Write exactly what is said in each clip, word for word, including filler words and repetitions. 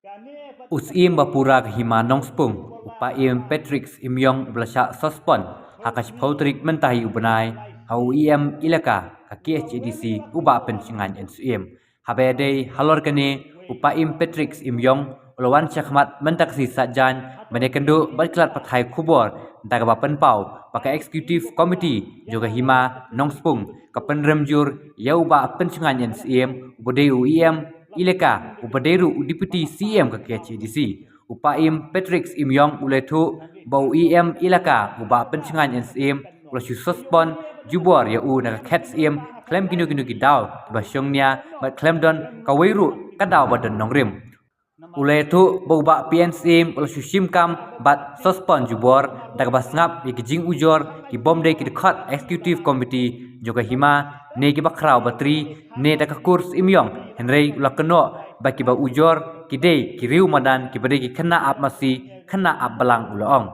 U Syiem ba pura ka Hima Nongspung, u Paiem Patrick Syiem Ïong, u ba la shah suspend ha ka shiphew tarik mynta hi u bnai ha u E M Elaka ka K H A D C, u Bah Pynshngaiñ N Syiem. Haba ïadei halor kane, u Paiem Patrick Syiem Ïong u la wan shakhmat mynta ka sngi Saitjaiñ ban ïakynduh bad ki lad pathai khubor da kaba pynpaw ba ka Executive Committee jong ka Hima Nongspung ka pynrem jur ïa u Bah Pynshngaiñ N Syiem, u ba dei u E M Elaka, u ba dei ruh u Deputy Syiem ka K H A D C. U Paiem Patrick Syiem Ïong u la ïathuh ba u E M Elaka, u Bah Pynshngaiñ N Syiem, u la shu suspend jubor ïa u na ka khet Syiem khlem kino kino ki daw kiba shongnia bad khlem don kawei ruh ka daw ba don nongrim. U la ïathuh ba u Bah P N Syiem u la shu shim kam bad suspend jubor da kaba sngap ïa ki jingujor kibym dei ki dkhot Executive Committee jong ka Hima ne kiba khraw batri ne da ka kur Syiem Ïong, hynrei u la kynnoh ba kiba ujor ki dei ki riew madan kiba dei ki khynnah ap masi, khynnah ap blang, u la ong.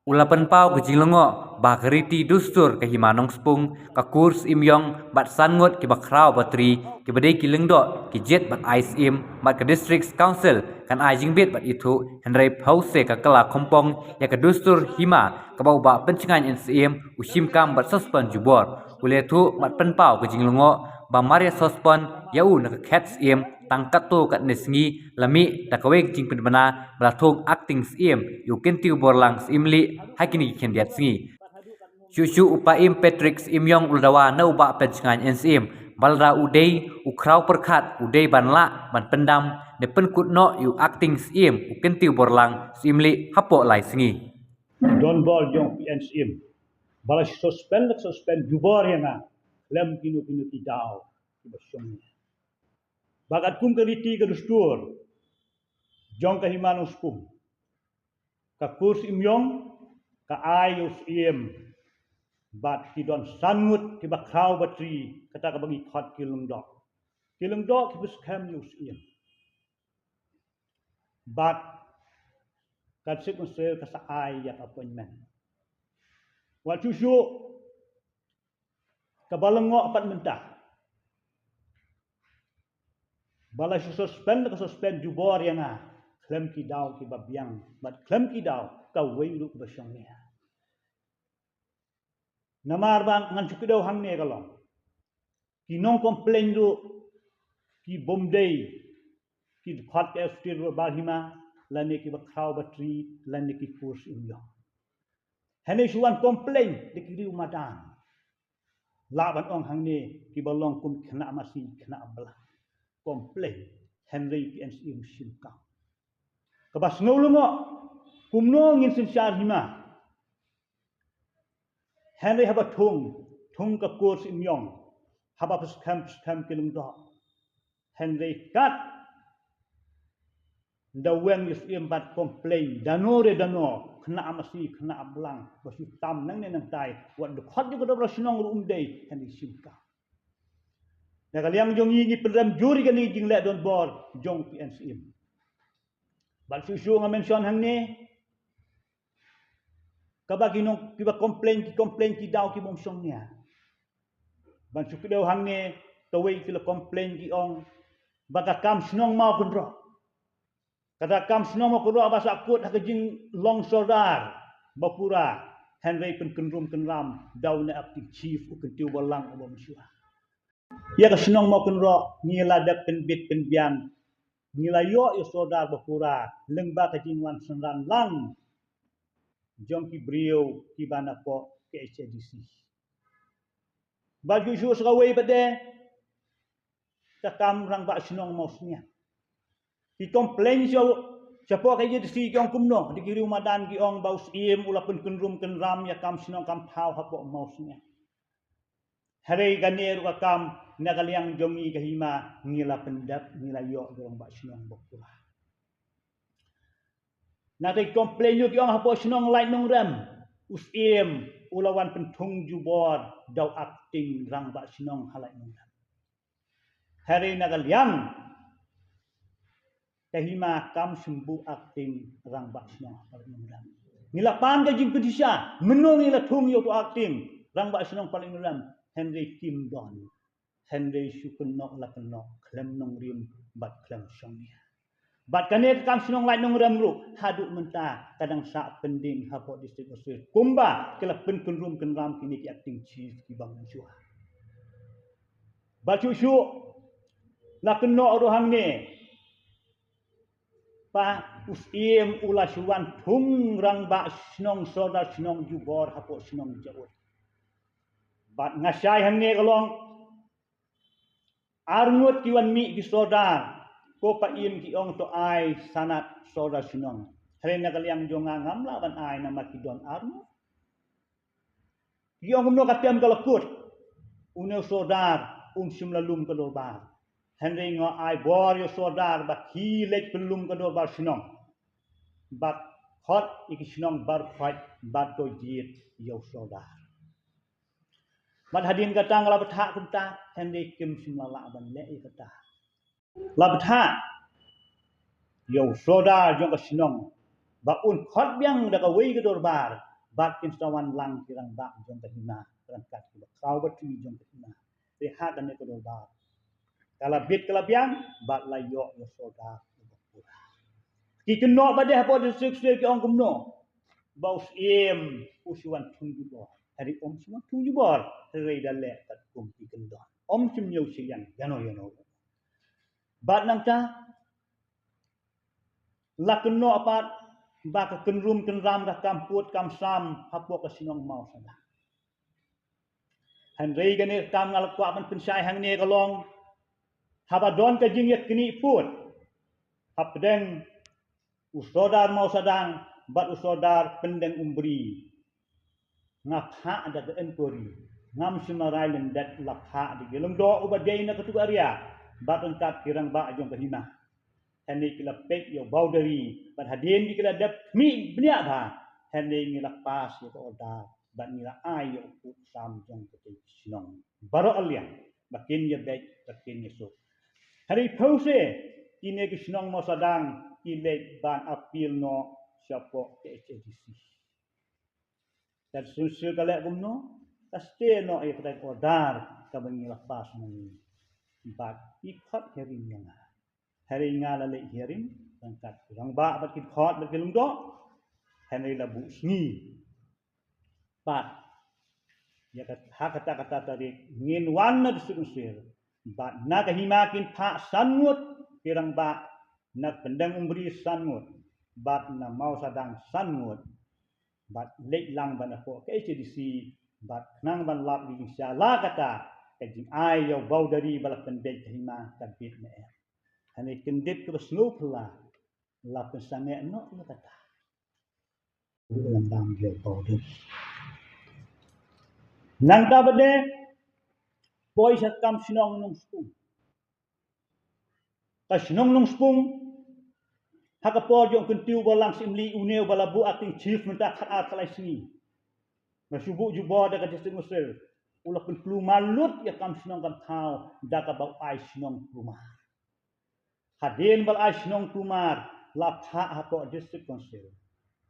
U la pynpaw ka jinglyngngoh ba ka riti dustur ka Hima Nongspung, ka kur Syiem Ïong bad san ngut kiba khraw batri kiba dei ki lyngdoh, ki jied bad ai syiem bad ka District Council kan ai jingbit bad ithuh, hynrei phew se ka kylla khumpong ïa ka dustur hima kaba u Bah Pynshngaiñ N Syiem u shim kam bad suspend jubor. U la ïathuh bad pynpaw ka jinglyngngoh ba mar ïa suspend ïa u na ka khet Syiem tang katto katne sngi, la mih da kawei ka jingpynbna ba la thung acting Syiem ïa u Kyntiew Borlang Syiemlieh ha kine ki khyndiat sngi. Shuh shuh u Paiem Patrick Syiem Ïong u la dawa na u Bah Pynshngaiñ N Syiem ba lada u dei u khraw pyrkhat, u dei ban lah ban pyndam ne pynkut noh ïa u acting Syiem u Kyntiew Borlang Syiemlieh hapoh lai sngi. Donbor jong P N Syiem ba la suspend, la suspend jubor ïa nga khlem kino kino ki daw kiba shong. Ba katkum ka riti ka dustur jong ka Hima Nongspung, ka kur Syiem Ïong ka ai ïa u Syiem bad ki don san ngut kiba khraw batri, kata kaba ngi khot ki lyngdoh. Ki lyngdoh kiba skhem ïa u Syiem. Bad ka District Council ka sa ai ïa ka appointment. Wat shuh shuh kaba lyngngoh pat mynta ba la shu suspend, ka suspend jubor ïa nga khlem ki daw kiba biang bad khlem ki daw kawei ruh ba shongnia. Namar ba ngan shu kdew hangne ka long, ki nong complain ruh kibym dei ki dkhot ka Executive Board Hima lane kiba khraw batri lane ki kur Syiem Ïong. Hynrei shu wan complain da ki riew madan, lah ban ong hangne kiba long kum khynnah masi, khynnah blang, complain, hynrei P N Syiem u shim kam. Kaba sngew lyngngoh, kumno ngin synshar hima? Hynrei haba thung, thung ka kur Syiem Ïong, haba pynskhem pynskhem ki lyngdoh, hynrei kat da weng ïa u Syiem bad complain da no re da no, khynnah masi, khynnah blang, ba shu tam nangne nangtai, wat dkhot jong ka dorbar shnong ruh um dei, hynrei shim kam. Na ka liang jong ngi, ngi pynrem jur ïa kane ka jingleh donbor jong P N Syiem. Bad shuh shuh nga mention hangne kaba ki nong, kiba complain, ki complain ki daw kibym shongnia. Ban shu kdew hangne, kawei ki la complain ki ong ba ka kam shnong Mawkynroh, kata ka kam shnong Mawkynroh ba sahkut ha ka jinglong sordar ba pura, hynrei pynkynrum kynram da une u acting chief u Kyntiew Borlang uba mynshuwa. Ïa ka shnong Mawkynroh ngi la dep pynbit pynbiang, ngi la ïoh ïa u sordar ba pura lyngba ka jingwan synran lang jong ki briew kiba napoh K H A D C. Bad shuh shuh sa kawei pat de ka kam rangbah shnong Mawsyngiat. Ki complain sha, shapoh K H A D C ki ong kumno, da ki riew madan ki ong ba u Syiem u la pynkynrum kynram ïa kam shnong kam thaw hapoh Mawsyngiat. Hynrei kane ruh ka kam, na ka liang jong ngi ka hima ngi la pyndep, ngi la ïoh da u rangbah shnong ba pura. Na ka complain ruh ki ong hapoh shnong Laitumkhrah, u Syiem u la wan pynthung jubor da u acting rangbah shnong ha Laitumkhrah. Hynrei na ka liang ka hima kam shym buh acting rangbah shnong ha Laitumkhrah. Ngi la pan ka jingpynshisha, mynno ngi la thung ïa uto u acting rangbah shnong ha Laitumkhrah, hynrei kim don. Hynrei shu kynnoh la kynnoh khlem nongrim bad khlem shongnia. Bad kane ka kam shnong Laitnongrem ruh haduh mynta ka dang sah pending hapoh District Council kumba ki la pynkynrum kynram kine ki acting chief kiba mynshuwa. Bad shuh shuh la kynnoh ruh hangne ba u Syiem u la shu wan thung rangbah shnong, sordar shnong jubor hapoh shnong Jaud. Bad nga shai hangne ka long ar ngut ki wan mih ki sordar, ko paim ki ong to ai sanad sordar shnong. Hynrei na ka liang jong nga ngam lah ban ai namar ki don ar ngut. Ki ong kumno ka tem ka la kut, une u sordar um shym la lum ka dorbar. Hynrei nga ai bor ïa u sordar ba ki leit pynlum ka dorbar shnong, bad khot ïa ki shnong baroh khoit bad to jied ïa u sordar. Bad hadien kata nga la bthah kumta, hynrei kim shym la lah ban leh ïa kata. La bthah ïa u sordar jong ka shnong ba un khot biang da kawei ka dorbar bad kin sa wan lang ki rangbah jong ka hima ryngkat kiba khraw bad ki jong ka hima. Te ha kane ka dorbar ka la bit ka la biang bad la ïoh ïa u sordar uba pura. Ki kynnoh ba dei hapoh District Council ki ong kumno ba u Syiem u shu wan thung jubor. Hynrei um shu wan thung jubor, hynrei da leh katkum ki kyndon. Um shym ñiew shiliang ïano ïano. Bad nangta la kynnoh pat ba ka kynrum kynram ka kam pud kam sam hapoh ka shnong Mawsadang. Hynrei kane ka kam nga la kwah ban pynshai hangne ka long, haba don ka jingïaknieh pud hapdeng u sordar Mawsadang bad u sordar Pyndengumbri, nga phah da ka enquiry. Ngam shym la rai lyndet, la phah da ki lyngdoh uba dei na katu ka area bad ryngkat ki rangbah jong ka hima. Hynrei ki la peit ïa u boundary bad hadien ki la dep khmih bniah bha, hynrei ngi la pass ïa ka order bad ngi la ai ïa u pud sam jong katei ka shnong baroh arliang ba kin ïa beit ba kin ïa suk. Hynrei phewse kine ki shnong Mawsadang ki leit ban appeal noh shapoh ka H A D C. Ka District Council ka leh kumno? Ka stay noh ïa kata ka order kaba ngi la pass ma ngi. Bad ki khot hearing ïa nga. Hynrei nga la leit hearing ryngkat ki rangbah bad ki khot bad ki lyngdoh. Hynrei la buh sngi. Bad ïa ka, ha kata kata tarik ngin wan na District Council. Bad na ka hima kin phah san ngut ki rangbah, na Pyndengumbri san ngut bad na Mawsadang san ngut. Bad leit lang ban hapoh ka H A D C bad khnang ban lap ïa ka jingshisha, la kata ka jingai ïa u boundary ba la pynbeit ka hima ka bit ne em. Hynrei kyndit kaba sngewphylla la pynsangeh noh ïa kata. U la bam ïa u boundary. Nangta pat de poi sha kam shnong Nongspung. Ka shnong Nongspung ha ka por jong u Kyntiew Borlang Syiemlieh, une uba la buh acting chief mynta khatar khatlai sngi, nga shu buh jubor da ka District Council, u la pynkulmar lut ïa kam shnong kam thaw da kaba u ai shnong kulmar. Hadien ba la ai shnong kulmar la phah hapoh District Council.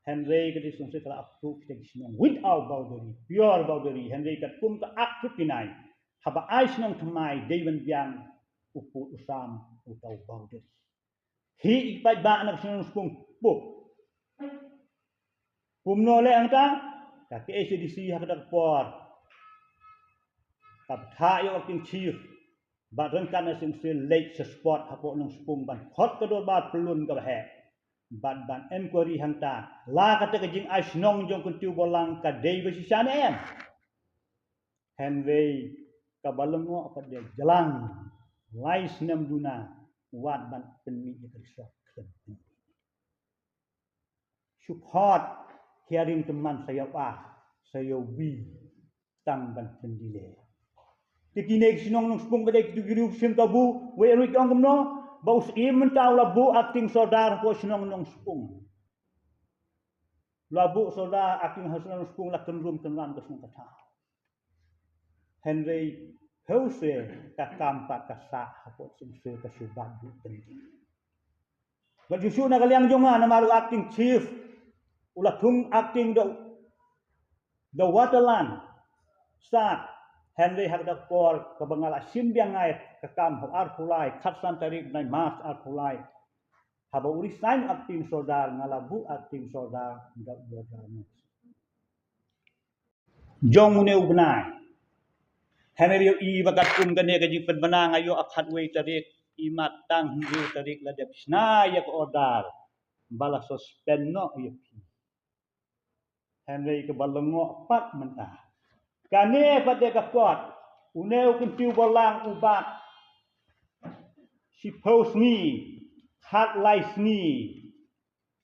Hynrei ka District Council ka la approve kita ki shnong without boundary, pure boundary. Hynrei katkum ka Act fifty-nine, haba ai shnong thymmai dei ban biang u pud u sam uta u boundary. Hi i paidbah na ka shnong Nongspung, puk. Kumno leh hangta? Ka K H A D C ha kata ka por ka bthah ïa u acting chief bad ryngkat na District Council leit sha spot hapoh Nongspung ban khot ka dorbar pyllun kaba heh bad ban enquiry hangta la kata ka jingai shnong jong u Kyntiew Borlang ka dei ba shisha ne em. Hynrei kaba lyngngoh pat de jlang lai snem duna wat ban pynmih ïa ka resort khlem pynmih. Shu khot hearing tymmen sa ïa u A, sa ïa u B tang ban pyndelay. Te kine ki shnong Nongspung ba dei kitu ki riew shim kabu, wei ruh ki ong kumno ba u Syiem mynta u la buh acting sordar hapoh shnong Nongspung. La buh sordar acting ha shnong Nongspung, la kynrum kynram ka shnong ka thaw. Hynrei hynrei ka kam pat ka sah hapoh District Council, ka shu bat buh pending. Bad shuh shuh na ka liang jong nga namar u acting chief u la thung acting da, da Waterland Sat, hynrei ha kata ka por kaba nga la shim biang ïa ka kam ha u arphew lai, khatsan tarik bnai March arphew lai, Haba u resign acting sordar, nga la buh acting sordar da u border nurse jong une u bnai. Hynrei ïohi ba katkum kane ka jingpynbna nga ïoh ha khatwei tarik, imat tang hynriew tarik la dep shna ïa ka order ba la suspend noh ïa phi. Hynrei kaba lyngngoh pat mynta, kane pat de ka kot, une u kyntiew borlang u bat shiphew sngi, khatlai sngi,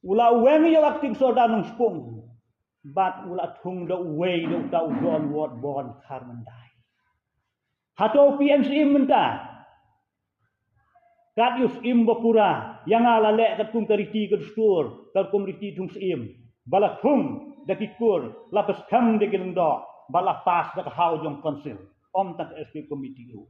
u la weng ïa u acting sordar Nongshpung bad u la thung da uwei, da uta u John Ward Born Kharmyndai. Hato u P M Syiem mynta, kat ïa u Syiem ba pura, ïa nga la leh katkum ka riti ka dustur, katkum riti thung Syiem, ba la thung da ki kur, la pynskhem da ki lyngdoh, ba la pass da ka haw jong council, ym tang ka executive committee ruh.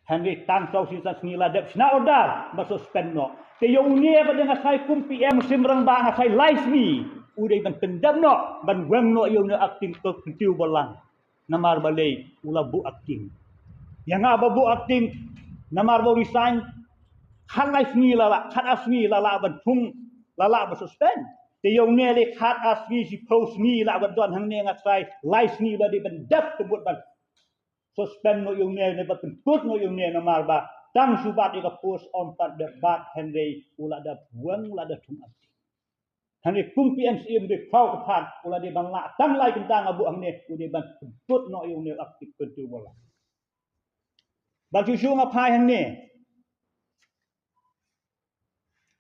Hynrei tang saw shisha sngi la dep shna order ba suspend noh. Te ïa une pat de nga sai kum P M Syiem Rangbah nga sai lai sngi u dei ban pyndep noh, ban weng noh ïa une u acting, ka kyntiew borlang. Namar balei? U la buh acting. Ïa nga ba buh acting, namar ba u resign, khatlai sngi la lah, khatar sngi la lah ban thung, la lah ban suspend. Te ïa une lei khatar sngi, shiphew sngi lah ban don, hangne nga trai lai sngi ba dei ban dep, ka mut ban suspend noh ïa une ne ban pynkut noh ïa une, namar ba tang shu bat ïa ka post, ym pat dep bat, hynrei u la da weng, u la da thung acting. Hynrei kum P M Syiem dei phew ka phan, u la dei ban lah tang lai kynta, nga buh hangne, u dei ban pynkut noh ïa une u acting kyntiew borlang. Bad shuh shuh nga phai hangne,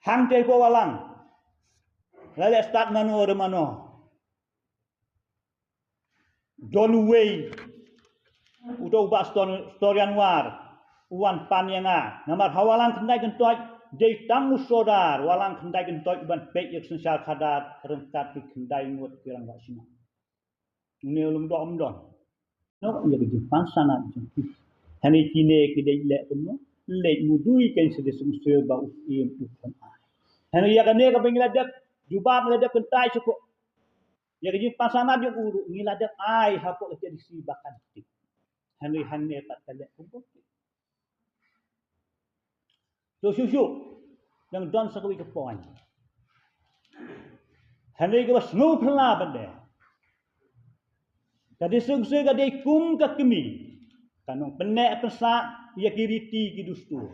hangtei hapoh Wallang, la leh stad mano re mano, don uwei, uta u Bah Stor-, Storian War, u wan pan ïa nga. Namar ha Wallang Khyndai Kyntoit dei tang u sordar Wallang Khyndai Kyntoit ban peit ïa ka synshar khadar ryngkat ki khyndai ngut ki rangbah shnong. Une u lyngdoh um don. Noh ïa ka jingpynsanad jong ki. Hangne kine ki dei leh kumno? Leh mudui kein sa dei sumsur ba u Syiem u kham ai. Hangne ïa kane kaba ngi la dep jubab, ngi la dep kyntait shuh, ïa ka jingpynsanad jong u ruh ngi la dep ai hapoh ka J D C ba kan tip. Hangne, hangne pat ka leh kumno. To shuh shuh, dang don sa kawei ka point. Hangne kaba sngewphylla pat de, ka District Council ka dei kum ka kmie, ka nongpynneh pynsah ïa ki riti ki dustur,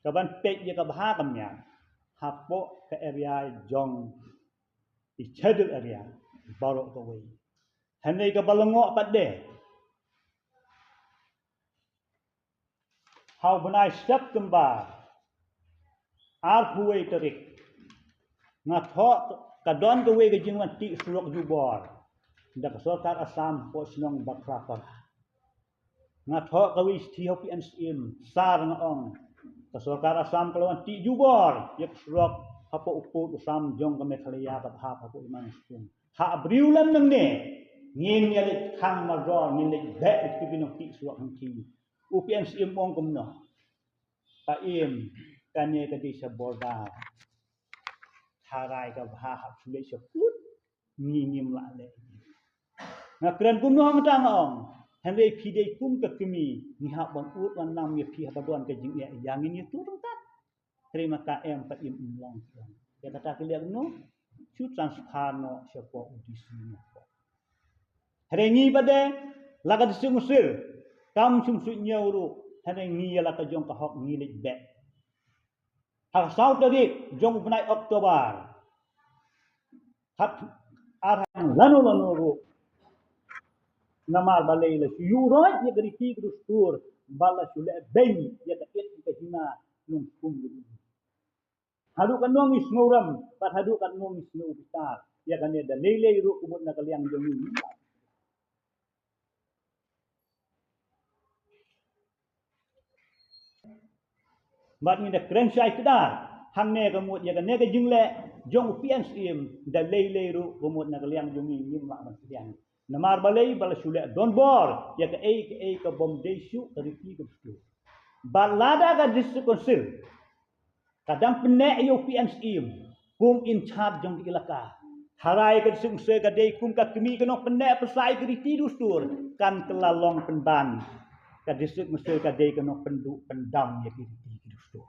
ka ban peit ïa ka bha ka miat hapoh ka area jong ki schedule area baroh kawei. Hangne kaba lyngngoh pat de, ha u bnai September, arphew wei tarik, nga thoh, ka don kawei ka jingwan tih surok jubor da ka sorkar Assam hapoh shnong Bakrapara. Nga thoh kawei shithi ha u P M Syiem, sir, nga ong, ka sorkar Assam ka la wan tih jubor ïa ka surok hapoh u pud u sam jong ka Meghalaya kaba hap hapoh Imlang Skum. Ha briew lem nangne ngin ïa leit khang mardor, ngin leit beh ïa ki nongtih surok hangtei. U P M Syiem u ong kumno? Ka im, kane ka dei sha border. Tharai ka bha hap shu leit sha pud, ngi ngim lah leh. Nga kren kumno hangta nga ong, hynrei phi dei kum ka kmie, ngi hap ban ud ban nam ïa phi haba don ka jingeh, ïa ngin ïathuh ryngkat. Hynrei ma ka em pat im, im long long. Ïa kata ki leh kumno? Shu transfer noh shapoh u D C noh. Hynrei ngi pat de, la ka District Council kam shym suidñiew ruh, hynrei ngi ïa la ka jong ka hok ngi leit beh. Ha ka saw tarik jong u bnai October, ha ar hajar lano lano ruh, namar balei? La shu ïuhroit ïa ka riti ka dustur, bad la shu leh beiñ ïa ka it ka hima Nongshpung. Haduh katno ngi sngewrem bad haduh katno ngi sngewbitar ïa kane, da lei lei ruh ka mut na ka liang jong ngi. Bad ngi da kren shai kdar hangne ka mut ïa kane ka jingleh jong u P M Syiem, da lei lei ruh ka mut na ka liang jong ngi ngim lah ban pdiang. Namar balei? Ba la shu leh donbor ïa kaei kaei ka bym dei shuh ka riti ka dustur. Bad lada ka District Council ka dang pynneh ïa u P M Syiem kum in charge jong ka ilaka, tharai ka District Council ka dei kum ka kmie ka nongpynneh pynsah ïa ki riti dustur, kan kylla long pynban. Ka District Council ka dei ka nongpynduh pyndam ïa ki riti ki dustur.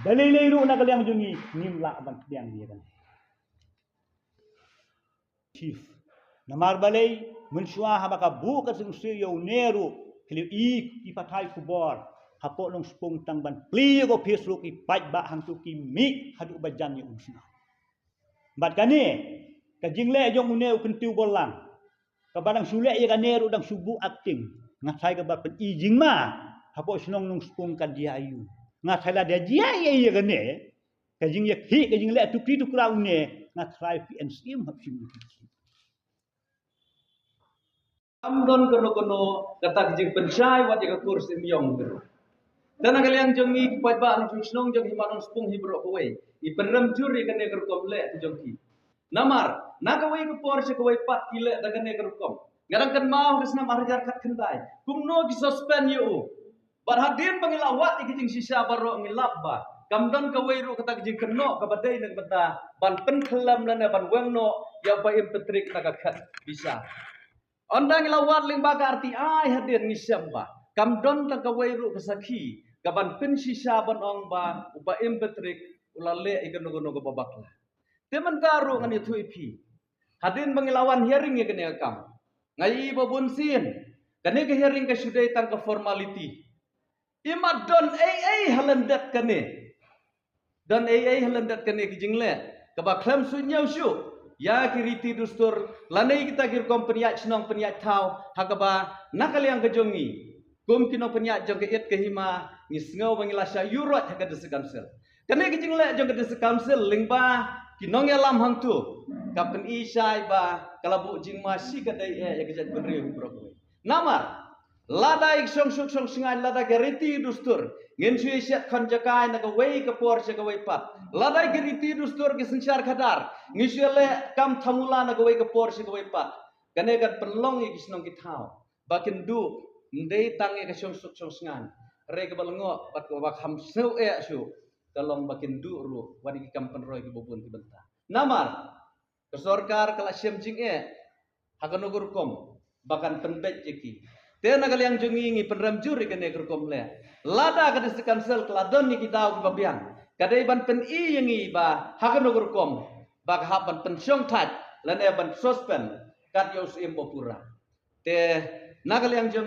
Balei lei ruh na ka liang jong ngi ngim lah ban pdiang ïa kane. Chief. Namar balei, mynshuwa haba ka buh ka sngewsih ïa une ruh, ki leh i ki pathai khubor hapoh Nongspung tang ban plie ïa ka ophis ruh ki paidbah hangto ki mih haduh ba jan ïa u snem. Bad kane ka jingleh jong une u kyntiew Borlang, kaba dang shu leh ïa kane ruh dang shu buh acting. Nga tharai kaba pyn-i jingma hapoh shnong Nongspung ka dei aïu. Nga tharai lada jia ïa ïa kane, ka jingïakhih, ka jingleh tukri tukra une, nga tharai phi en syiem hap shim ïa ki. Kam don kano kano kata ka jingpynshai wat ïa ka kur Syiem Ïong te ruh. Te na ka liang jong ngi ki paidbah na shnong jong Hima Nongspung hi baroh kawei, ngi pynrem jur ïa kane ka rukom leh ka jong ki. Namar na kawei ka por sha kawei pat ki leh da kane ka rukom. Nga dang kynmaw ka snem ar hajar khatkhyndai kumno ki suspend ïa u. Bad hadien ba ngi la wad ïa ki jingshisha baroh ngi lap ba kam don kawei ruh kata ka jingkynnoh kaba dei na ka bynta ban pynkhlem lane ban weng noh ïa u Bah Im Patrick na ka khet visa. Ynda ngi la wad lyngba ka R T I hadien ngi shem ba kam don tang kawei ruh ka sakhi kaban pynshisha ban ong ba u Bah Im Patrick u la leh ïa kano kano kaba bakla. Te mynta ruh ngan ïathuh ïa phi. Hadien ba ngi la wan hearing ïa kane ka kam, nga ïohi ba bun sien kane ka hearing ka shu dei tang ka formality. Im, don ei ei ha lyndet kane. Don ei ei ha lyndet kane ka jingleh kaba khlem shu ñiew shuh ïa ki riti dustur lane kita ki rukom pynïaid shnong pynïaid thaw, ha kaba na ka liang ka jong ngi kum ki nongpynïaid jong ka ïit ka hima ngi sngew ba ngi la shah ïuh roit ha ka District Council. Kane ka jingleh jong ka District Council lyngba ki nongïalam hangto ka pyni shai ba ka la buh jingma shikatdei eh ïa ka jaitbynriew baroh kawei. Namar lada ïa ka shongsuk shongshngaiñ, lada ka riti dustur ngin shu ïa shet khon jaka na kawei ka por sha kawei pat, lada ïa ka riti dustur ka synshar khadar ngin shu ïa leh kam thamula na kawei ka por sha kawei pat, kane kan pynlong ïa ki shnong ki thaw ba kin duh ym dei tang ïa ka shongsuk shongshngaiñ, hynrei kaba lyngngoh bad kaba kham sngew eh shuh ka long ba kin duh ruh wat ïa ki kam pynroi kiba bun ki bynta. Namar ka sorkar ka la shem jingeh ha kano ka rukom ba kan pynbeit ïa ki. Te na ka liang jong ngi ngi pynrem jur ïa kane ka rukom leh. Lada ka District Council ka la don ïa ki daw kiba biang, ka dei ban pyni ïa ngi ba ha kano ka rukom ba ka hap ban pynshong thait lane ban suspend kat ïa u Syiem ba pura. Te na ka liang jong